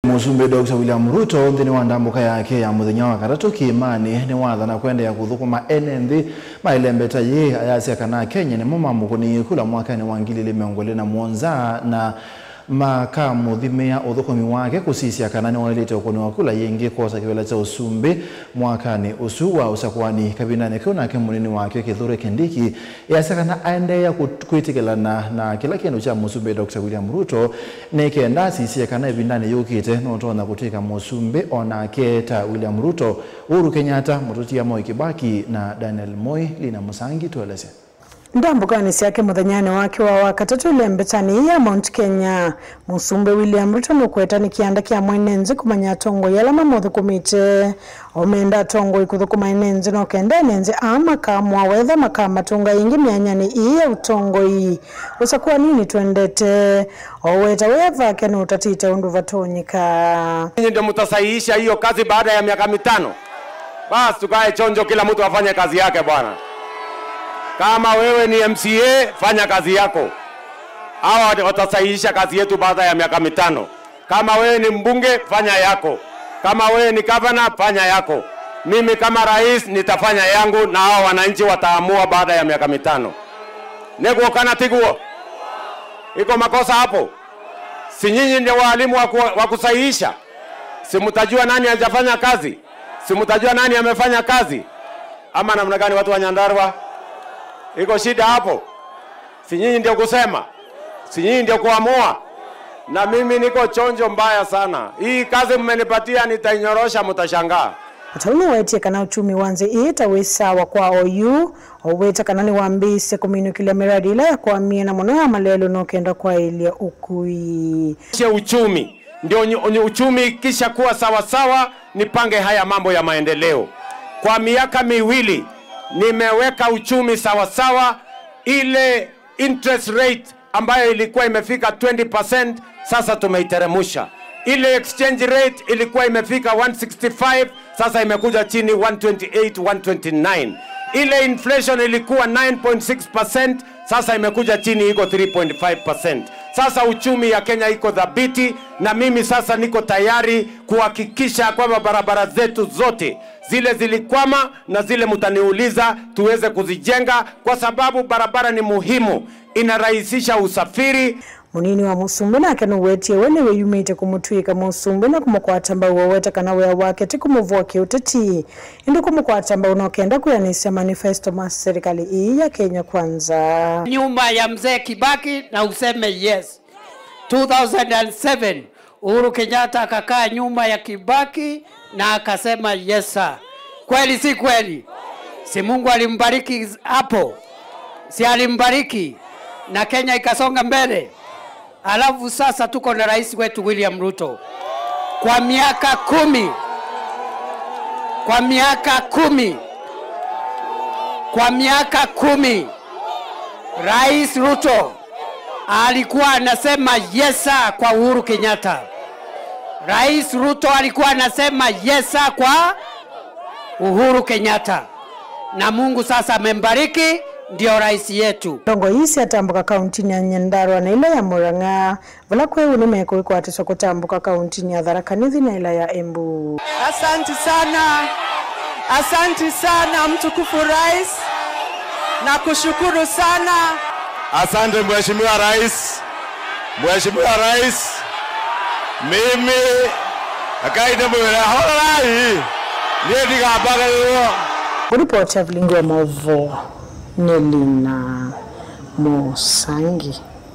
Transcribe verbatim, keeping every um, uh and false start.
Mũsumbĩ Doctor William Ruto nthĩnĩ wa ndambũka yake ya mũthenya wa katatũ kĩĩmanĩ nĩwathana kũendeea kũthũkũma ene nthĩ ma ĩlembeta yĩĩ, ayasya kana Akenya nĩmo mamũkũnĩie kula mwakanĩ wa ngili ilĩ mĩongo ĩlĩ na mũonza na makamũthimĩa ũthũkũmi wake kũsisya kana nĩwaĩlĩte ũkũnĩwa kula yĩngĩ kwosa kĩvĩla kya ũsumbĩ mwakanĩ ũsu wa ũsakũani. Kavindanĩ kau nake mũnini wake Kithure Kindiki easya kana aendeea kũ-, kwĩtĩkĩlana na kĩla kĩndũ kya Mũsumbĩ Doctor William Ruto nĩ kenda asisye kana ĩvindanĩ yũkĩte nũtonya kũtw'ĩka mũsumbĩ o nake ta William Ruto, Uhuru Kenyatta, mũtũtia Moi Kibaki na Daniel Moi. Lina Mũsangi tũelesye. Ndambũkanĩ syake mũthenyanĩ wake wa wakatatũ ĩlembetanĩ ĩĩ ya Mount Kenya, Mũsumbĩ William Ruto nũkweta nĩ kĩanda kya mwene nthĩ kũmanya atongoi ala mamũthũkũmĩte. Omenda atongoi kũthũkũma ene nthĩ no kenda ene nthĩ aa makaamũa wetha makamatũnga ĩngĩ myanyanĩ ĩĩ ya ũtongoi. Ũsakũaninĩ twendete, oweta wĩa vake nũtatĩte ũndũ vatonyeka. Nyinyi ndio mtasahihisha hiyo kazi baada ya miaka mitano? Basi tukae chonjo, kila mtu afanye kazi yake bwana. Kama wewe ni M C A, fanya kazi yako. Hawa watasahihisha kazi yetu baada ya miaka mitano. Kama wewe ni mbunge, fanya yako. Kama wewe ni governor, fanya yako. Mimi kama rais nitafanya yangu, na hawa wananchi wataamua baada ya miaka mitano. Nĩguo kana tiguo? Iko makosa hapo? Si nyinyi ndio walimu wa ku-, wa kusahihisha? Si mtajua nani hajafanya kazi? Si mtajua nani amefanya kazi? Ama namna gani, watu wa Nyandarua? Iko shida hapo? Si nyinyi ndio kusema? Si nyinyi ndio kuamua? Na mimi niko chonjo mbaya sana. Hii kazi mmenipatia nitainyorosha, mtashangaa. Ata ũu nĩwetie kana uchumi wa nthĩ ĩĩ ta wĩ sawa kwa oyu, oweta kana nĩwambĩĩsye kũminũkĩlya mĩradi ĩla yakwamie na mũno ya malelũ no kenda kwaĩlya ũkui. She uchumi. Ndio nyu-, nyu-, uchumi ikisha kuwa sawa sawa, nipange haya mambo ya maendeleo. Kwa miaka miwili, nimeweka uchumi sawa sawa. Ile interest rate ambayo ilikuwa imefika twenty percent, sasa tumeiteremusha. Ile exchange rate ilikuwa imefika one sixty-five, sasa imekuja chini one twenty-eight, one twenty-nine. Ile inflation ilikuwa nine point six percent, sasa imekuja chini, iko three point five percent. Sasa uchumi ya Kenya iko dhabiti, na mimi sasa niko tayari kuhakikisha kwamba barabara zetu zote zile zilikwama na zile mtaniuliza tuweze kuzijenga, kwa sababu barabara ni muhimu, inarahisisha usafiri. Mũnini wa mũsumbĩ nake nũwetie we nĩwĩyumĩte kũmũtw'ĩka mũsumbĩ na kũmũkwata mbau, oweta kana wĩa wake ti kũmũvũa kĩũteti, ĩndĩ kũmũkwata mbau no kenda kwĩanĩsya manifesto ma serikali ĩĩ ya Kenya Kwanza. Nyuma ya Mzee Kibaki na useme yes. Two thousand and seven, Uhuru Kenyatta akakaa nyuma ya Kibaki na akasema yes sir. Kweli si kweli? Si Mungu alimbariki hapo? Si alimbariki? Na Kenya ikasonga mbele. Alafu sasa tuko na rais wetu William Ruto. Kwa miaka kumi, kwa miaka kumi, kwa miaka kumi, Rais Ruto alikuwa anasema yes sir kwa Uhuru Kenyatta. Rais Ruto alikuwa anasema yes sir kwa Uhuru Kenyatta. Na Mungu sasa amembariki, ndio rais yetu. Ndongoi ii syatambũka kauntinĩ ya Nyandarua na ila ya Murang'a, vala kwĩ ũnĩ mekwĩkwatĩswa kũtambũka kauntinĩ ya Tharaka Nithi na ila ya Embu. Asante sana. Asante sana, mtukufu Rais. Nakushukuru sana. Asante, Mheshimiwa Rais. Mheshimiwa Rais, mimi, akai nĩ mwĩre, horai, niĩ ndigambagĩrĩrwo. Kũripoti ya vilingi wa maũvoo nĩ Lina Mũsangi.